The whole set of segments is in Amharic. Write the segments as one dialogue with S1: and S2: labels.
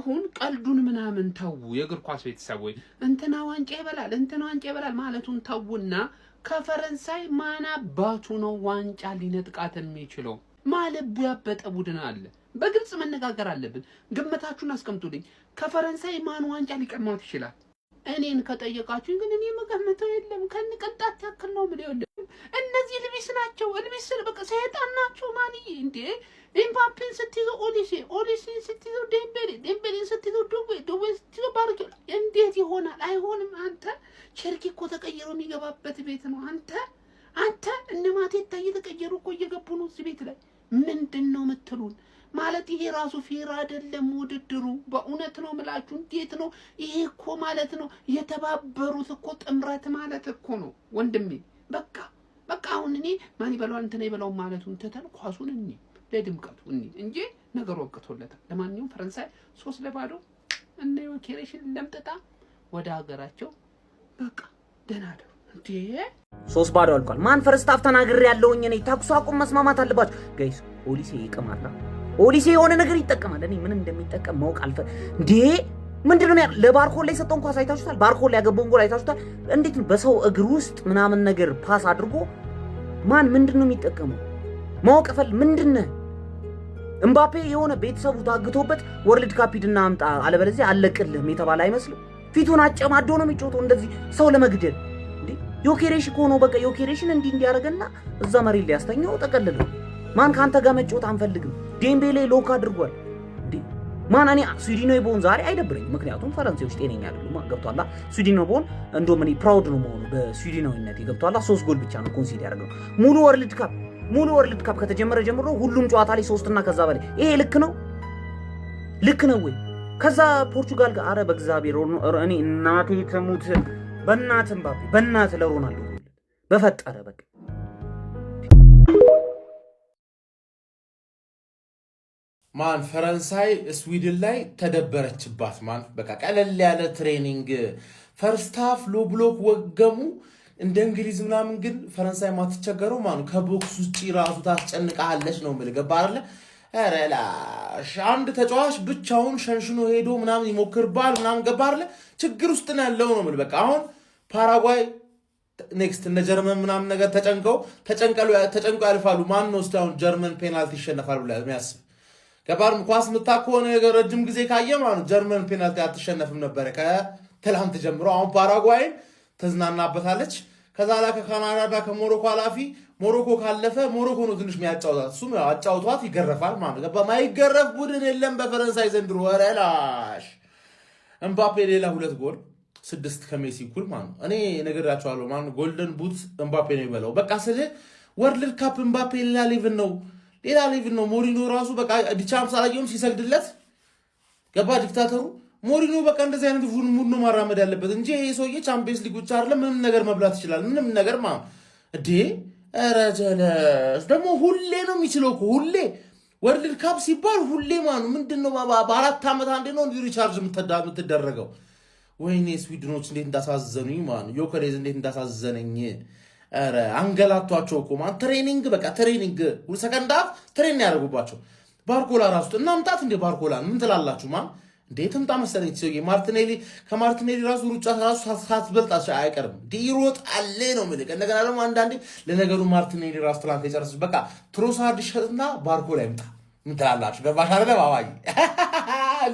S1: አሁን ቀልዱን ምናምን ተዉ። የእግር ኳስ ቤተሰብ ወይ እንትና ዋንጫ ይበላል፣ እንትና ዋንጫ ይበላል ማለቱን ተዉና ከፈረንሳይ ማን አባቱ ነው ዋንጫ ሊነጥቃት የሚችለው? ማለቡ ያበጠ ቡድን አለ። በግልጽ መነጋገር አለብን። ግምታችሁን አስቀምጡልኝ። ከፈረንሳይ ማን ዋንጫ ሊቀማት ይችላል? እኔን ከጠየቃችሁኝ ግን እኔ የምገምተው የለም። ከንቅንጣት ያክል ነው የምልህ። እነዚህ እልቢስ ናቸው። እልቢስ በቃ ሰይጣን ናቸው። ማንዬ እንዴ፣ ኤምባፔን ስትይዘው ኦሊሴ፣ ኦሊሴን ስትይዘው ዴምቤሌ፣ ዴምቤሌን ስትይዘው ዱዌ፣ ዱዌን ስትይዘው ባርኬ፣ እንዴት ይሆናል? አይሆንም። አንተ ቸርኪ እኮ ተቀይሮ የሚገባበት ቤት ነው። አንተ እነ ማቴታ እየተቀየሩ እኮ እየገቡ ነው እዚህ ቤት ላይ። ምንድን ነው የምትሉን? ማለት ይሄ ራሱ fair አይደለም ውድድሩ። በእውነት ነው ምላችሁ። እንዴት ነው ይሄ እኮ ማለት ነው የተባበሩት እኮ ጥምረት ማለት እኮ ነው ወንድሜ። በቃ በቃ አሁን እኔ ማን ይበላዋል እንትና ይበላው ማለቱን ትተን ኳሱን እኔ ለድምቀቱ እኔ እንጂ ነገሩ አብቅቶለታል። ለማንኛውም ፈረንሳይ 3-0 እነ ዮኬሬሽን ለምጥጣ ወደ ሀገራቸው በቃ ደህና ደሩ እንዴ።
S2: 3-0 አልቋል። ማን first half ተናግሬ ያለውኝ እኔ ተኩስ አቁም መስማማት አለባቸው guys። ኦሊሴ ይቅማላ። ኦሊሴ የሆነ ነገር ይጠቀማል። እኔ ምን እንደሚጠቀም ማወቅ አልፈ እንዴ፣ ምንድን ነው ለባርኮላ የሰጠውን ኳስ አይታችሁታል? ባርኮላ ያገባውን ጎል አይታችሁታል? እንዴት ነው በሰው እግር ውስጥ ምናምን ነገር pass አድርጎ? ማን ምንድን ነው የሚጠቀመው? ማወቅ ፈል ምንድን ነህ? እምባፔ የሆነ ቤተሰቡ ታግቶበት World Cup ሂድና አምጣ አለበለዚያ አለቅልህም የተባለ አይመስልም። ፊቱን አጨማዶ ነው የሚጮተው እንደዚህ ሰው ለመግደል። እንዴ ዮኬሬሽ እኮ ነው። በቃ ዮኬሬሽን እንዲህ እንዲያደርገና እዛ መሬት ሊያስተኛው ጠቀልለው። ማን ከአንተ ጋር መጫወት አንፈልግም። ዴምቤሌ lock አድርጓል። እንዴ ማን እኔ ስዊድናዊ ብሆን ዛሬ አይደብረኝም። ምክንያቱም ፈረንሳዮች ጤነኛ አይደሉም። ገብቷላ። ስዊድናዊ ብሆን እንደውም እኔ proud ነው መሆኑ በስዊድናዊነት። ገብቷላ። ሶስት ጎል ብቻ ነው concede ያደርገው ሙሉ World Cup ከተጀመረ ጀምሮ ሁሉም ጨዋታ ላይ ሶስትና ከዛ በላይ። ይሄ ልክ ነው? ልክ ነው ወይ? ከዛ ፖርቹጋል ጋር አረ በእግዚአብሔር፣ እኔ እናቴ ትሙት፣ በእናትህ እምባፔ፣ በእናትህ ለሮናልዶ በፈጠረ በቃ።
S3: ማን ፈረንሳይ ስዊድን ላይ ተደበረችባት። ማን በቃ ቀለል ያለ training first half low block ወገሙ እንደ እንግሊዝ ምናምን። ግን ፈረንሳይ ማትቸገረው ማኑ ከ box ውጭ ራሱ ታስጨንቃለች ነው የምልህ። ገባህ አይደለ? ኧረ ላሽ አንድ ተጫዋች ብቻውን ሸንሽኖ ሄዶ ምናምን ይሞክርባል ምናምን። ገባህ አይደለ? ችግር ውስጥ ነው ያለው ነው የምልህ። በቃ አሁን ፓራጓይ next እነ ጀርመን ምናምን ነገር ተጨንቀው ያልፋሉ። ማን ነው እስኪ አሁን ጀርመን ፔናልቲ ይሸነፋል ብሎ የሚያስብ? ገባርም ኳስ ምታ ከሆነ ረጅም ጊዜ ካየ ማለት ጀርመን ፔናልቲ አትሸነፍም ነበረ ከትላንት ጀምሮ። አሁን ፓራጓይን ተዝናናበታለች። ከዛ ላይ ከካናዳና ከሞሮኮ አላፊ ሞሮኮ ካለፈ ሞሮኮ ነው ትንሽ የሚያጫውታት፣ እሱም አጫውቷት ይገረፋል ማለት ገባ። ማይገረፍ ቡድን የለም በፈረንሳይ ዘንድሮ። ኧረ ላሽ እምባፔ ሌላ ሁለት ጎል፣ ስድስት ከሜሲ እኩል ማለት ነው። እኔ ነግራቸዋለሁ ማለት Golden Boot እምባፔ ነው የሚበላው። በቃ ስለ World Cup እምባፔ ሌላ level ነው፣ ሌላ level ነው። ሞሪኖ ራሱ በቃ ዲቻምፕስ አላየሁም ሲሰግድለት? ገባ ዲክታተሩ ሞሪኖ። በቃ እንደዚህ አይነት mood ነው ማራመድ ያለበት እንጂ ይሄ ሰውዬ Champions League ብቻ አይደለም ምንም ነገር መብላት ይችላል። ምንም ነገር ማ እንዴ። ኧረ ጀለስ ደግሞ ሁሌ ነው የሚችለው እኮ፣ ሁሌ World Cup ሲባል ሁሌ ማኑ ምንድን ነው በ4 ዓመት አንዴ ነው እንዲሁ recharge የምትደረገው። ወይኔ ስዊድኖች እንዴት እንዳሳዘኑኝ ማኑ፣ ዮከሬዝ እንዴት እንዳሳዘነኝ። ኧረ አንገላቷቸው እኮ ማን፣ training በቃ training second half train ያደርጉባቸው። ባርኮላ ራሱ እናምጣት እንዴ ባርኮላን? ምን ትላላችሁ? ማን እንዴ ትምጣ መሰለኝ ሰውዬ። ማርቲኔሊ ከማርቲኔሊ ራሱ ሩጫ ራሱ ሳትበልጥ አይቀርም። እንዴ ይሮጣል ነው የምልህ። እንደገና ደግሞ አንዳንዴ ለነገሩ ማርቲኔሊ ራሱ ትላንት የጨረሰች። በቃ ትሮሳርድ ይሸጥና ባርኮላ ይምጣ። ምን ትላላችሁ? ገባሽ አይደለ? ባባዬ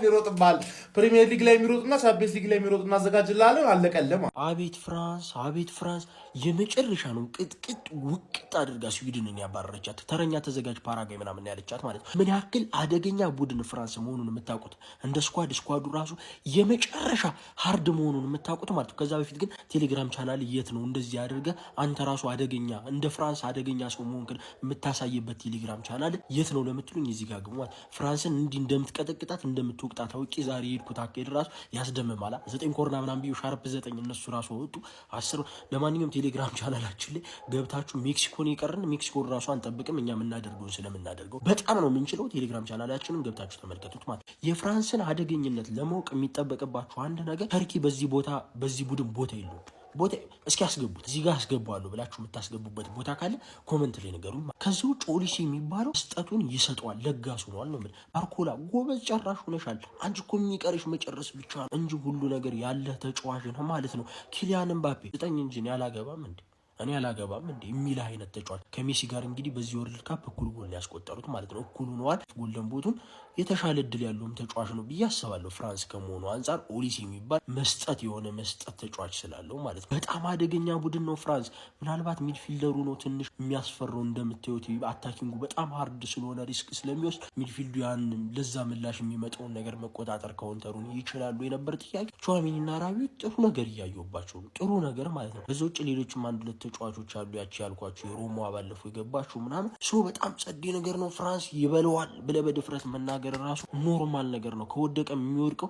S3: ሊሮጥባል። ፕሪሚየር ሊግ ላይ የሚሮጥና ቻምፒየንስ ሊግ ላይ የሚሮጥ እናዘጋጅላለን። አለቀልም።
S4: አቤት ፍራንስ፣ አቤት ፍራንስ! የመጨረሻ ነው ቅጥቅጥ ውቅጥ አድርጋ ስዊድንን ያባረረቻት። ተረኛ ተዘጋጅ ፓራጓይ ምናምን ያለቻት ማለት ነው። ምን ያክል አደገኛ ቡድን ፍራንስ መሆኑን የምታውቁት፣ እንደ squad ኡ ራሱ የመጨረሻ hard መሆኑን የምታውቁት ማለት ነው። ከዛ በፊት ግን ቴሌግራም ቻናል የት ነው? እንደዚህ አድርገ አንተ ራሱ አደገኛ እንደ ፍራንስ አደገኛ ሰው መሆንክን የምታሳይበት ቴሌግራም ቻናል የት ነው ለምትሉኝ እዚህ ጋር ግቡ። ፍራንስን እንዲህ እንደምትቀጠቅጣት እንደምትወቅጣት አውቄ ዛሬ የሄድኩት አካሄድ ራሱ ያስደምማላ። ዘጠኝ ኮርና ምናምን ብዬ sharp ዘጠኝ እነሱ ራሱ ወጡ 10። ለማንኛውም ቴሌግራም ቻናላችን ላይ ገብታችሁ ሜክሲኮን የቀርን ሜክሲኮን ራሱ አንጠብቅም፣ እኛ የምናደርገውን ስለምናደርገው በጣም ነው የምንችለው። ቴሌግራም ቻናላችንን ገብታችሁ ተመልከቱት። ማለት የፍራንስን አደገኝነት ለማወቅ የሚጠበቅባችሁ አንድ ነገር ተርኪ በዚህ ቦታ በዚህ ቡድን ቦታ የለውም። ቦታ እስኪ ያስገቡት፣ እዚህ ጋር አስገባዋለሁ ብላችሁ የምታስገቡበት ቦታ ካለ comment ላይ ንገሩኝ። ከዚህ ውጭ ኦሊሴ የሚባለው ስጠቱን ይሰጠዋል፣ ለጋስ ሆኗል ነው የምልህ። ባርኮላ ጎበዝ ጨራሽ ሆነሻል። አንቺ እኮ የሚቀርሽ መጨረስ ብቻ ነው እንጂ ሁሉ ነገር ያለህ ተጫዋች ነው ማለት ነው። ኪሊያን ምባፔ ስጠኝ እንጂ እኔ አላገባም እንዴ፣ እኔ አላገባም እንዴ የሚል አይነት ተጫዋች። ከሜሲ ጋር እንግዲህ በዚህ World Cup እኩል ጎል ያስቆጠሩት ማለት ነው። እኩል ሆነዋል። Golden Boot ኡን የተሻለ እድል ያለውም ተጫዋች ነው ብዬ አስባለሁ። ፍራንስ ከመሆኑ አንጻር ኦሊሴ የሚባል መስጠት የሆነ መስጠት ተጫዋች ስላለው ማለት ነው። በጣም አደገኛ ቡድን ነው ፍራንስ። ምናልባት midfielder ኡ ነው ትንሽ የሚያስፈራው። እንደምታዩት attacking ኡ በጣም hard ስለሆነ risk ስለሚወስድ midfield ኡ ያን ለዛ ምላሽ የሚመጣውን ነገር መቆጣጠር counter ኡን ይችላሉ የነበር ጥያቄ። ቹዋሜኒና ራቢዮት ጥሩ ነገር እያየሁባቸው ነው። ጥሩ ነገር ማለት ነው። በዛ ውጭ ሌሎችም አንድ ሁለት ተጫዋቾች አሉ። ያቺ ያልኳቸው የሮማዋ ባለፈው የገባችው ምናምን፣ so በጣም ጸዴ ነገር ነው። ፍራንስ ይበለዋል ብለህ በድፍረት መናገር ራሱ normal ነገር ነው። ከወደቀ የሚወድቀው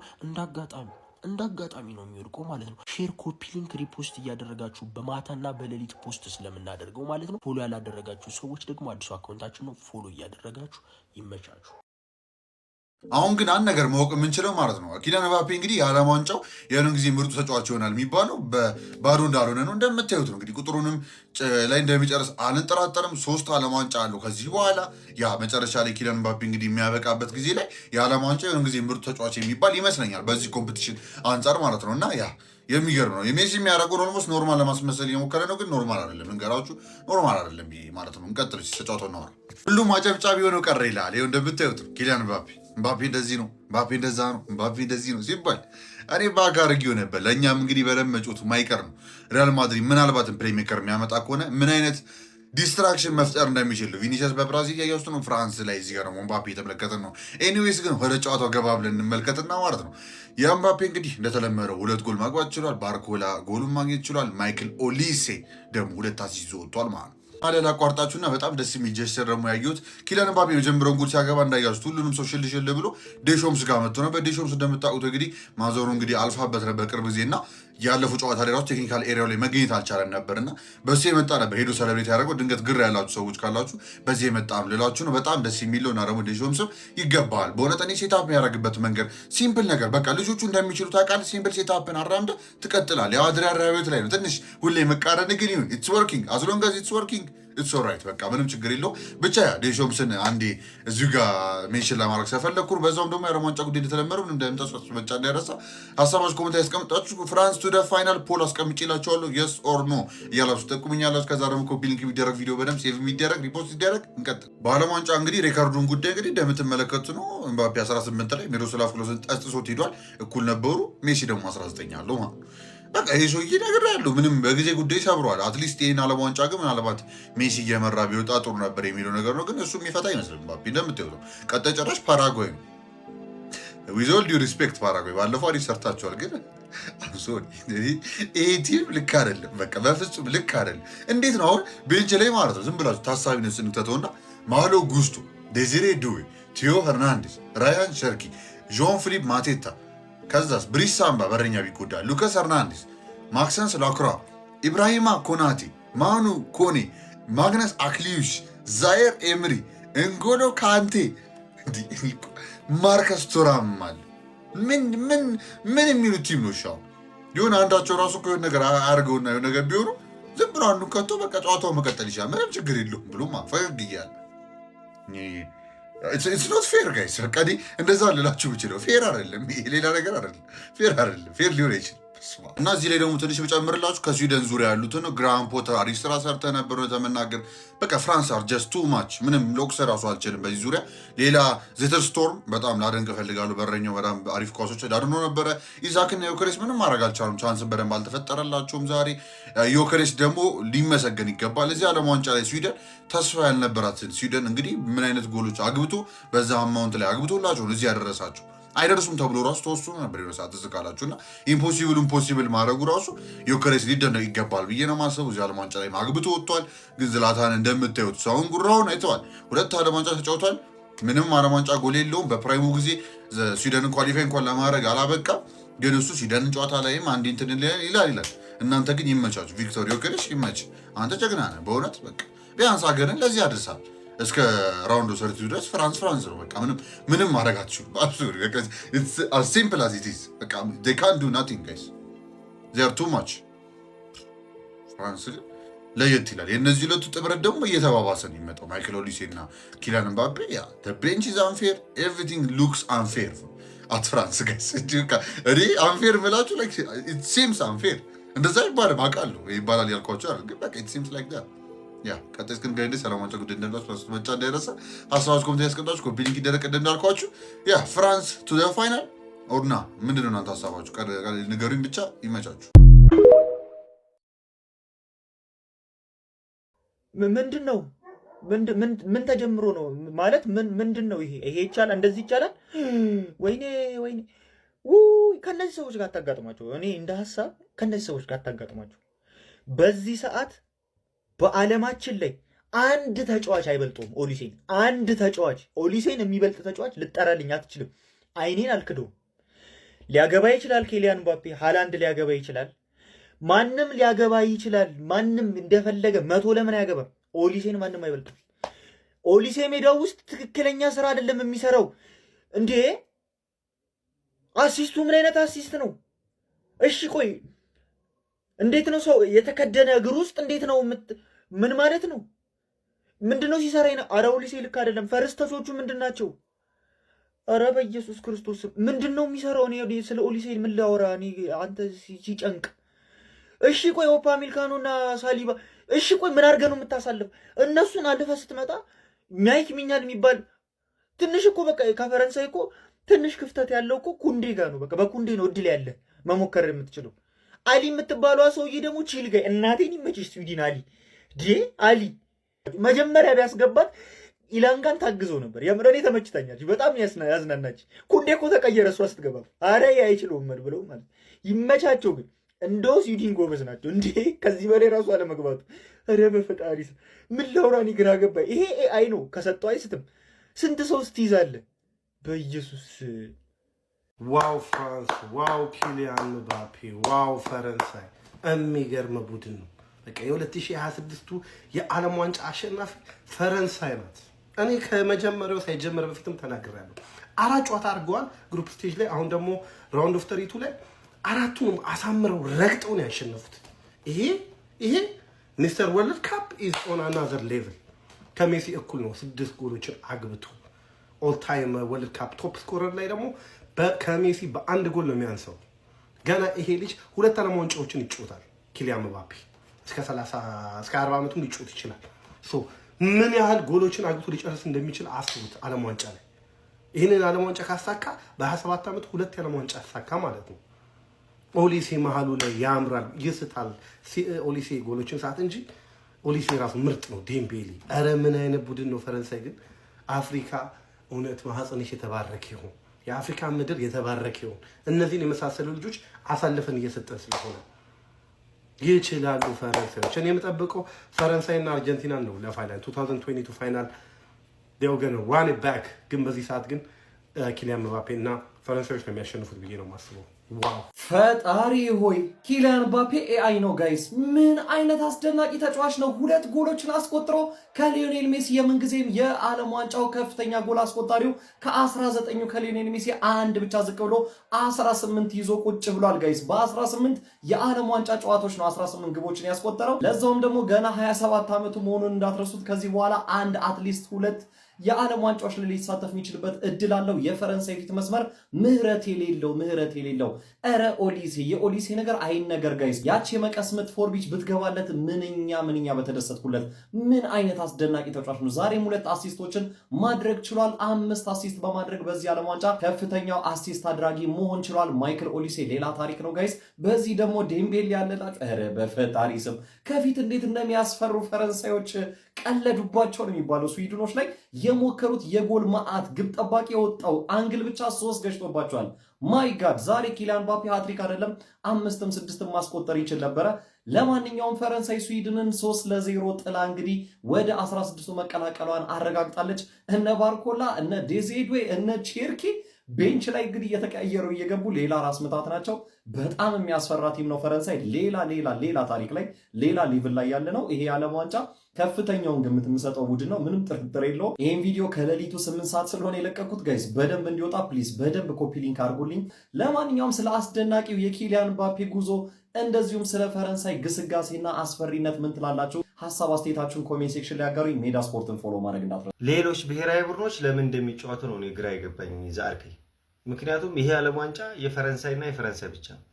S4: እንዳጋጣሚ ነው የሚወድቀው ማለት ነው። Share፣ copy link፣ repost እያደረጋችሁ በማታና በሌሊት post ስለምናደርገው ማለት ነው። Follow ያላደረጋችሁ ሰዎች ደግሞ አዲሱ account ኣችን ነው፣ follow እያደረጋችሁ ይመቻችሁ።
S5: አሁን ግን አንድ ነገር ማወቅ የምንችለው ማለት ነው፣ ኪሊያን ምባፔ እንግዲህ የዓለም ዋንጫው የሆነ ጊዜ ምርጡ ተጫዋች ይሆናል የሚባለው በባዶ እንዳልሆነ ነው። እንደምታዩት ነው እንግዲህ፣ ቁጥሩንም ላይ እንደሚጨርስ አልንጠራጠርም። ሶስት ዓለም ዋንጫ አለው ከዚህ በኋላ። ያ መጨረሻ ላይ ኪሊያን ምባፔ እንግዲህ የሚያበቃበት ጊዜ ላይ የዓለም ዋንጫ የሆነ ጊዜ ምርጡ ተጫዋች የሚባል ይመስለኛል በዚህ competition አንጻር ማለት ነው። እና ያ የሚገርም ነው። የሜሲ የሚያደርገውን almost normal ለማስመሰል እየሞከረ ነው፣ ግን normal አይደለም። እንገራችሁ normal አይደለም ማለት ነው። እንቀጥል፣ ተጫውተው እናወራ። ሁሉም አጨብጫቢ ሆነው ቀረ ይላል። ይኸው እንደምታዩት ነው ኪሊያን ምባፔ፣ ምባፔ እንደዚህ ነው፣ ምባፔ እንደዛ ነው፣ ምባፔ እንደዚህ ነው ሲባል እኔ back አድርጌው ነበር። ለእኛም እንግዲህ በደንብ መጮቱ ማይቀር ነው። ሪያል ማድሪድ ምናልባትም playmaker የሚያመጣ ከሆነ ምን አይነት destruction መፍጠር እንደሚችል ቪኒሲየስ በብራዚል ያያችሁት ነው። ፍራንስ ላይ እዚህ ጋር ደግሞ ምባፔ የተመለከትን ነው። Anyways ግን ወደ ጨዋታው ገባ ብለን እንመልከትና ማለት ነው፣ የምባፔ እንግዲህ እንደተለመደው ሁለት ጎል ማግባት ችሏል። ባርኮላ ጎሉን ማግኘት ችሏል። ማይክል ኦሊሴ ደግሞ ሁለት assist ይዞ ወጥቷል ማለት ነው። ማለል አቋርጣችሁና በጣም ደስ የሚል gesture ደግሞ ያየሁት ኪሊያን ምባፔ የመጀመሪያውን ጎል ሲያገባ እንዳያችሁት ሁሉንም ሰው ሽል ሽል ብሎ ዴሾምስ ጋር መጥቶ ነበር። ዴሾምስ እንደምታውቁት እንግዲህ ማዘሩ እንግዲህ አልፋበት ነበር ቅርብ ጊዜ እና ያለፈው ጨዋታ ላይ ራሱ technical area ው ላይ መገኘት አልቻለም ነበር እና በሱ የመጣ ነበር ሄዶ celebrate ያደረገው። ድንገት ግር ያላችሁ ሰዎች ካላችሁ በዚህ የመጣ ልላችሁ ነው። በጣም ደስ የሚለው እና ደግሞ ዴሾምስም ይገባል። በእውነት እኔ setup የሚያደርግበት መንገድ simple ነገር፣ በቃ ልጆቹ እንደሚችሉ ታውቃለህ። Simple setup ን አራምደህ ትቀጥላለህ። ያው አድሪያን ራቢዮት ላይ ነው ትንሽ ሁሌ መቃረን፣ ግን ይሁን፣ it's working፣ as long as it's working it's alright። በቃ ምንም ችግር የለው። ብቻ ያ ዴሾምስን አንዴ እዚሁ ጋር mention ለማድረግ ስለፈለግኩ፣ በዛውም ደግሞ የዓለም ዋንጫ ጉዳይ እንደተለመደው ምንም እንዳይመጣ ብቻ እንዳይረሳ ሀሳባችሁ comment ያስቀምጣችሁ። France to the final poll አስቀምጬላችኋለሁ። Yes or no እያላችሁ ጠቁሙኛላችሁ። ከዛ ደግሞ copy link የሚደረግ፣ ቪዲዮ በደንብ save የሚደረግ፣ repost ሲደረግ እንቀጥል። በዓለም ዋንጫ እንግዲህ record ኡን ጉዳይ እንግዲህ እንደምትመለከቱ ነው። ኤምባፔ 18 ላይ ሚሮስላቭ ክሎስን ጠጥሶት ሄዷል። እኩል ነበሩ። ሜሲ ደግሞ 19 አለው ማለት ነው። በቃ ይህ ሰውዬ ነገር ያለው ምንም በጊዜ ጉዳይ ሰብረዋል። At least ይህን ዓለም ዋንጫ ግን ምናልባት ሜሲ እየመራ ቢወጣ ጥሩ ነበር የሚለው ነገር ነው። ግን እሱ የሚፈታ አይመስልም። ምባፔ እንደምታዩት ነው። ቀጣይ ጨራሽ ፓራጓይ ነው። With all due respect ፓራጓይ ባለፈው አሪፍ ሰርታችኋል፣ ግን ይሄ team ልክ አይደለም። በቃ በፍጹም ልክ አይደለም። እንዴት ነው አሁን bench ላይ ማለት ነው ዝም ብላችሁ ታሳቢነት ስንተተውና ማሎ ጉስቶ፣ ዴዚሬ ዱዌ፣ ቲዮ ሄርናንዴስ፣ ራያን ሸርኪ፣ ዦን ፊሊፕ ማቴታ፣ ከዛስ ብሪስ ሳምባ በረኛ ቢጎዳ፣ ሉካስ ሄርናንዴስ፣ ማክሰንስ ላክሯ፣ ኢብራሂማ ኮናቴ፣ ማኑ ኮኔ፣ ማግነስ አክሊዩሽ፣ ዛየር ኤምሪ፣ እንጎሎ ካንቴ፣ ማርከስ ቱራም አለ። ምን ምን ምን የሚሉት team ነው? ሻው የሆነ አንዳቸው ራሱ እኮ የሆነ ነገር አድርገውና የሆነ ነገር ቢሆኑ ዝም ብሎ አንዱን ከቶ በቃ ጨዋታው መቀጠል ይችላል። ምንም ችግር የለውም ብሎማ ፈገግ እያለ it's not fair guys። በቃ እኔ እንደዛ ልላችሁ ብችለው fair አይደለም። ይሄ ሌላ ነገር አይደለም። Fair አይደለም። Fair ሊሆን አይችልም። እና እዚህ ላይ ደግሞ ትንሽ ብጨምርላችሁ ከስዊድን ዙሪያ ያሉትን ግራሃም ፖተር አሪፍ ስራ ሰርተ ነበር ተመናገር። በቃ ፍራንስ are just too much፣ ምንም ልወቅስ ራሱ አልችልም በዚህ ዙሪያ። ሌላ ዜተርስቶርም በጣም ላደንቅ እፈልጋለሁ። በረኛው በጣም አሪፍ ኳሶች አድኖ ነበረ። ኢዛክና ዮከሬስ ምንም ማድረግ አልቻሉም። Chance ን በደንብ አልተፈጠረላቸውም ዛሬ። ዮከሬስ ደግሞ ሊመሰገን ይገባል። እዚህ ዓለም ዋንጫ ላይ ስዊድን ተስፋ ያልነበራትን ስዊድን እንግዲህ ምን አይነት ጎሎች አግብቶ በዛ amount ላይ አግብቶላቸው እዚህ ያደረሳቸው፣ አይደርሱም ተብሎ ራሱ ተወስኖ ነበር የሆነ ሰዓት ትዝ ካላችሁ። እና impossible ኡን possible ማድረጉ ራሱ ዮከሬስ ሊደነቅ ይገባል ብዬ ነው ማሰቡ። እዚህ ዓለም ዋንጫ ላይ አግብቶ ወጥቷል። ግን ዝላታን እንደምታዩት ሰውን ጉራውን አይተዋል። ሁለት ዓለም ዋንጫ ተጫውቷል። ምንም ዓለም ዋንጫ ጎል የለውም። በ prime ኡ ጊዜ ስዊድንን qualify እንኳን ለማድረግ አላበቃም። ግን እሱ ስዊድንን ጨዋታ ላይም አንድ እንትን ይላል ይላል። እናንተ ግን ይመቻችሁ። ቪክቶር ዮከሬስ ይመች። አንተ ጀግና ነህ በእውነት። በቃ ቢያንስ ሀገርን ለዚህ አድርሳል። እስከ round of 32 ድረስ ፍራንስ ፍራንስ ነው። በቃ ምንም ምንም ማድረግ አትችሉም። Simple as it is። በቃ they can't do nothing guys, they are too much። ፍራንስ ግን ለየት ይላል። የእነዚህ ሁለቱ ጥምረት ደግሞ እየተባባሰ ነው የሚመጣው። ማይክል ኦሊሴ እና ኪሊያን ምባፔ፣ yeah, bench is unfair, everything looks unfair at France, guys። እኔ unfair ብላችሁ seems unfair፣ እንደዛ ይባልም አውቃለሁ፣ ይባላል ያልኳቸው አይደል፣ ግን በቃ it seems like that, yeah። ቀጣይ እስክንገናኝ ሰላም ዋንጫ ጉዳይ እንደምላችሁ መጫ እንዳይረሳ፣ ሀሳባችሁ comment ያስቀምጣችሁ፣ copy link ይደረግ። ቅድም እንዳልኳችሁ yeah, France to the final or nah? ምንድን ነው እናንተ ሀሳባችሁ? ንገሩኝ ብቻ። ይመቻችሁ።
S6: ምንድን ነው? ምን ተጀምሮ ነው ማለት ምንድን ነው ይሄ? ይሄ ይቻላል? እንደዚህ ይቻላል? ወይኔ ወይኔ! ከእነዚህ ሰዎች ጋር አታጋጥሟቸው። እኔ እንደ ሀሳብ ከእነዚህ ሰዎች ጋር አታጋጥሟቸው። በዚህ ሰዓት በዓለማችን ላይ አንድ ተጫዋች አይበልጠውም ኦሊሴን። አንድ ተጫዋች፣ ኦሊሴን የሚበልጥ ተጫዋች ልጠራልኝ አትችልም። አይኔን አልክደውም። ሊያገባ ይችላል። ኬሊያን ምባፔ፣ ሃላንድ ሊያገባ ይችላል። ማንም ሊያገባ ይችላል። ማንም እንደፈለገ 100 ለምን አያገባም? ኦሊሴን ማንም አይበልጥም። ኦሊሴ ሜዳው ውስጥ ትክክለኛ ስራ አይደለም የሚሰራው። እንዴ፣ assist ኡ ምን አይነት assist ነው? እሺ ቆይ፣ እንዴት ነው ሰው የተከደነ እግር ውስጥ እንዴት ነው? ምን ማለት ነው? ምንድነው ሲሰራ? ኧረ ኦሊሴ ልክ አይደለም። First touch ኦቹ ምንድን ናቸው? ኧረ በኢየሱስ ክርስቶስ፣ ምንድን ነው የሚሰራው? እኔ ስለ ኦሊሴ ምን ላወራ? እኔ አንተ ሲጨንቅ። እሺ ቆይ፣ ኡፓሜካኖ እና ሳሊባ፣ እሺ ቆይ፣ ምን አድርገህ ነው የምታሳልፍ? እነሱን አልፈህ ስትመጣ ማይክ ሚኛን የሚባል ትንሽ እኮ፣ በቃ ከፈረንሳይ እኮ ትንሽ ክፍተት ያለው እኮ ኩንዴ ጋር ነው። በቃ በኩንዴ ነው እድል ያለ መሞከር የምትችለው። አሊ የምትባለዋ ሰውዬ ደግሞ chill guy፣ እናቴን ይመችሽ። ስዊድን አሊ ዴ አሊ መጀመሪያ ቢያስገባት ኢላንጋን ታግዘው ነበር። የምር እኔ ተመችታኛለች። በጣም ያዝናናች። ኩንዴ እኮ ተቀየረ እሷ ስትገባ። አረ አይችለውም ብለው ማለት ይመቻቸው። ግን እንደው ስዊድን ጎበዝ ናቸው እንዴ! ከዚህ በላይ ራሱ አለመግባቱ። ኧረ በፈጣሪ፣ ምን ላውራ? እኔ ግራ ገባኝ። ይሄ AI ነው፣ ከሰጠው አይስትም። ስንት ሰው ስትይዛለህ? በኢየሱስ።
S7: Wow ፍራንስ፣ wow ኪሊያን ምባፔ፣ wow ፈረንሳይ! የሚገርም ቡድን ነው። በቃ የ2026ቱ የዓለም ዋንጫ አሸናፊ ፈረንሳይ ናት። እኔ ከመጀመሪያው ሳይጀመር በፊትም ተናግሬያለሁ። አራት ጨዋታ አድርገዋል group stage ላይ። አሁን ደግሞ round of 32 ላይ አራቱንም አሳምረው ረግጠው ነው ያሸነፉት። ይሄ Mister World Cup is on another level፣ ከሜሲ እኩል ነው። ስድስት ጎሎችን አግብቶ all time World Cup top scorer ላይ ደግሞ ከሜሲ በአንድ ጎል ነው የሚያንሰው። ገና ይሄ ልጅ ሁለት ዓለም ዋንጫዎችን ይጫወታል። ኪሊያን ምባፔ እስከ 30፣ እስከ 40 ዓመቱም ሊጫወት ይችላል። So ምን ያህል ጎሎችን አግብቶ ሊጨርስ እንደሚችል አስቡት። ዓለም ዋንጫ ላይ ይህንን ዓለም ዋንጫ ካሳካ በ27 ዓመቱ ሁለት የዓለም ዋንጫ አሳካ ማለት ነው። ኦሊሴ መሀሉ ላይ ያምራል፣ ይስታል። ኦሊሴ ጎሎችን ሰዓት እንጂ ኦሊሴ ራሱ ምርጥ ነው። ዴምቤሌ፣ ኧረ ምን አይነት ቡድን ነው! ፈረንሳይ ግን፣ አፍሪካ እውነት ማህፀንሽ የተባረከ ይሁን፣ የአፍሪካ ምድር የተባረከ ይሁን። እነዚህን የመሳሰሉ ልጆች አሳልፈን እየሰጠን ስለሆነ ይችላሉ ፈረንሳዮች። እኔ የምጠብቀው ፈረንሳይና አርጀንቲናን ነው ለ final፣ 2022 final gonna run back። ግን በዚህ ሰዓት ግን ኪሊያን ምባፔ እና ፈረንሳዮች ነው የሚያሸንፉት ብዬ ነው የማስበው። Wow!
S8: ፈጣሪ ሆይ፣ ኪሊያን ምባፔ AI ነው guys። ምን አይነት አስደናቂ ተጫዋች ነው! ሁለት ጎሎችን አስቆጥሮ ከሊዮኔል ሜሲ የምንጊዜም የዓለም ዋንጫው ከፍተኛ ጎል አስቆጣሪው ከ19ኙ ከሊዮኔል ሜሲ አንድ ብቻ ዝቅ ብሎ 18 ይዞ ቁጭ ብሏል guys። በ18 የዓለም ዋንጫ ጨዋታዎች ነው 18 ግቦችን ያስቆጠረው። ለዛውም ደግሞ ገና 27 ዓመቱ መሆኑን እንዳትረሱት። ከዚህ በኋላ አንድ at least ሁለት የዓለም ዋንጫዎች ላይ ሊሳተፍ የሚችልበት እድል አለው። የፈረንሳይ ፊት መስመር ምህረት የሌለው፣ ምህረት የሌለው። ኧረ ኦሊሴ፣ የኦሊሴ ነገር አይነገር guys። ያቺ የመቀስ ምት ፎርቢች ብትገባለት ምንኛ ምንኛ በተደሰትኩለት። ምን አይነት አስደናቂ ተጫዋች ነው! ዛሬም ሁለት assist ኦችን ማድረግ ችሏል። አምስት assist በማድረግ በዚህ ዓለም ዋንጫ ከፍተኛው assist አድራጊ መሆን ችሏል። ማይክል ኦሊሴ ሌላ ታሪክ ነው guys። በዚህ ደግሞ ዴምቤሌ ያለላቸው፣ ኧረ በፈጣሪ ስም፣ ከፊት እንዴት እንደሚያስፈሩ! ፈረንሳዮች ቀለዱባቸው ነው የሚባለው። ስዊድኖች ላይ የሞከሩት የጎል መዓት፣ ግብ ጠባቂ የወጣው angle ብቻ ሶስት ገጭቶባቸዋል። My God፣ ዛሬ ኪሊያን ምባፔ ሃትሪክ አይደለም አምስትም ስድስትም ማስቆጠር ይችል ነበረ። ለማንኛውም ፈረንሳይ ስዊድንን 3-0 ጥላ እንግዲህ ወደ 16ቱ መቀላቀሏን አረጋግጣለች። እነ ባርኮላ፣ እነ ዴዚሬ ዱዌ፣ እነ ቼርኪ bench ላይ እንግዲህ እየተቀያየሩ እየገቡ ሌላ ራስ ምታት ናቸው። በጣም የሚያስፈራ team ነው ፈረንሳይ። ሌላ ሌላ ሌላ ታሪክ ላይ፣ ሌላ level ላይ ያለ ነው። ይሄ የዓለም ዋንጫ ከፍተኛውን ግምት የምሰጠው ቡድን ነው። ምንም ጥርጥር የለውም። ይህን ቪዲዮ ከሌሊቱ 8 ሰዓት ስለሆነ የለቀኩት guys፣ በደንብ እንዲወጣ please በደንብ copy link አድርጉልኝ። ለማንኛውም ስለ አስደናቂው የኪሊያን ምባፔ ጉዞ እንደዚሁም ስለ ፈረንሳይ ግስጋሴና አስፈሪነት ምን ትላላችሁ? ሀሳብ አስተያየታችሁን comment section ላይ ያጋሩኝ። ሜዳ ስፖርትን follow ማድረግ እንዳትረሱ።
S9: ሌሎች ብሔራዊ ቡድኖች ለምን እንደሚጫወቱ ነው እኔ ግራ የገባኝ ዛርከኝ። ምክንያቱም ይሄ ዓለም ዋንጫ የፈረንሳይና የፈረንሳይ ብቻ ነው።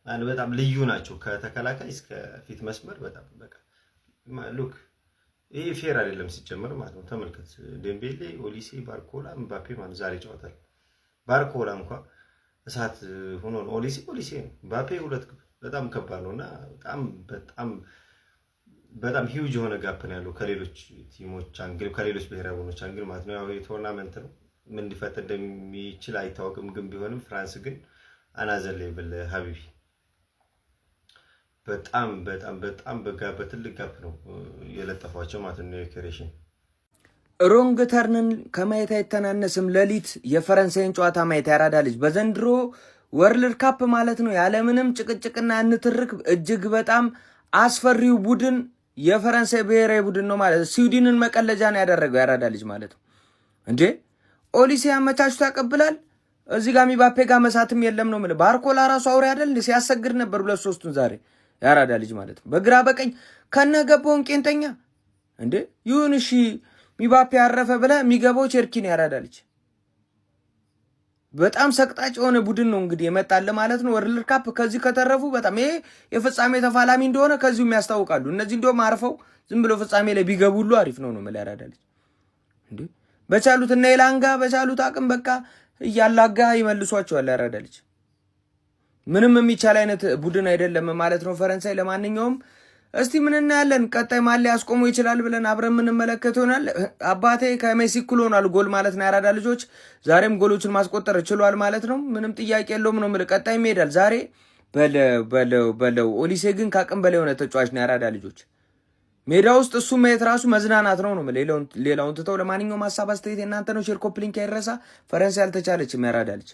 S9: አንድ በጣም ልዩ ናቸው ከተከላካይ እስከ ፊት መስመር በጣም በቃ look፣ ይሄ fair አይደለም ሲጀመር ማለት ነው። ተመልከት፣ ዴምቤሌ፣ ኦሊሴ፣ ባርኮላ፣ ምባፔ ማለት ዛሬ ይጫወታል። ባርኮላ እንኳ እሳት ሆኖ ነው። ኦሊሴ ኦሊሴ ነው። ምባፔ ሁለት ግብ በጣም ከባድ ነው እና በጣም በጣም በጣም huge የሆነ gap ነው ያለው ከሌሎች team ኦች angle፣ ከሌሎች ብሔራዊ ቡድኖች angle ማለት ነው። ያው የ tournament ነው፣ ምን ሊፈጠር እንደሚችል አይታወቅም። ግን ቢሆንም ፍራንስ ግን another level حبيبي፣ በጣም በጣም በጣም በትልቅ gap ነው የለጠፏቸው ማለት ነው። ክሬሽን
S10: Wrong Turn ን ከማየት አይተናነስም። ሌሊት የፈረንሳይን ጨዋታ ማየት ያራዳ ልጅ በዘንድሮ World Cup ማለት ነው ያለምንም ጭቅጭቅና ንትርክ እጅግ በጣም አስፈሪው ቡድን የፈረንሳይ ብሔራዊ ቡድን ነው ማለት። ስዊድንን መቀለጃ ነው ያደረገው ያራዳ ልጅ ማለት ነው። እንዴ፣ ኦሊሴ አመቻችቶ ያቀብላል። እዚህ ጋር ሚባፔ ጋር መሳትም የለም ነው የምልህ። ባርኮላ ራሱ አውሬ አይደል? ሲያሰግድ ነበር ሁለት ሶስቱን ዛሬ ያራዳ ልጅ ማለት ነው። በግራ በቀኝ ከነገባውን ቄንጠኛ እንዴ ይሁን እሺ፣ ሚባፔ ያረፈ ብለህ የሚገባው ቸርኪ ነው ያራዳ ልጅ። በጣም ሰቅጣጭ የሆነ ቡድን ነው እንግዲህ የመጣለ ማለት ነው። World Cup ከዚህ ከተረፉ በጣም ይሄ የፍጻሜ ተፋላሚ እንደሆነ ከዚሁ የሚያስታውቃሉ። እነዚህ እንዲሁም አርፈው ዝም ብሎ ፍጻሜ ላይ ቢገቡ ሁሉ አሪፍ ነው ነው የምልህ ያራዳ ልጅ። እንዴ፣ በቻሉት እና ኤላንጋ በቻሉት አቅም በቃ እያላጋ ይመልሷቸዋል። ያራዳ ልጅ ምንም የሚቻል አይነት ቡድን አይደለም ማለት ነው ፈረንሳይ። ለማንኛውም እስቲ ምን እናያለን። ቀጣይ ማን ሊያስቆሙ ይችላል ብለን አብረን የምንመለከት ይሆናል። አባቴ ከሜሲ እኩል ሆኗል ጎል ማለት ነው። ያራዳ ልጆች ዛሬም ጎሎችን ማስቆጠር ችሏል ማለት ነው። ምንም ጥያቄ የለውም ነው የምልህ። ቀጣይ ይሄዳል። ዛሬ በለው በለው በለው። ኦሊሴ ግን ከአቅም በላይ የሆነ ተጫዋች ነው። ያራዳ ልጆች ሜዳ ውስጥ እሱ ማየት ራሱ መዝናናት ነው ነው ሌላውን ትተው። ለማንኛውም ሀሳብ አስተያየት የእናንተ ነው። Share copy link አይረሳ። ፈረንሳይ አልተቻለችም። ያራዳ ልጅ።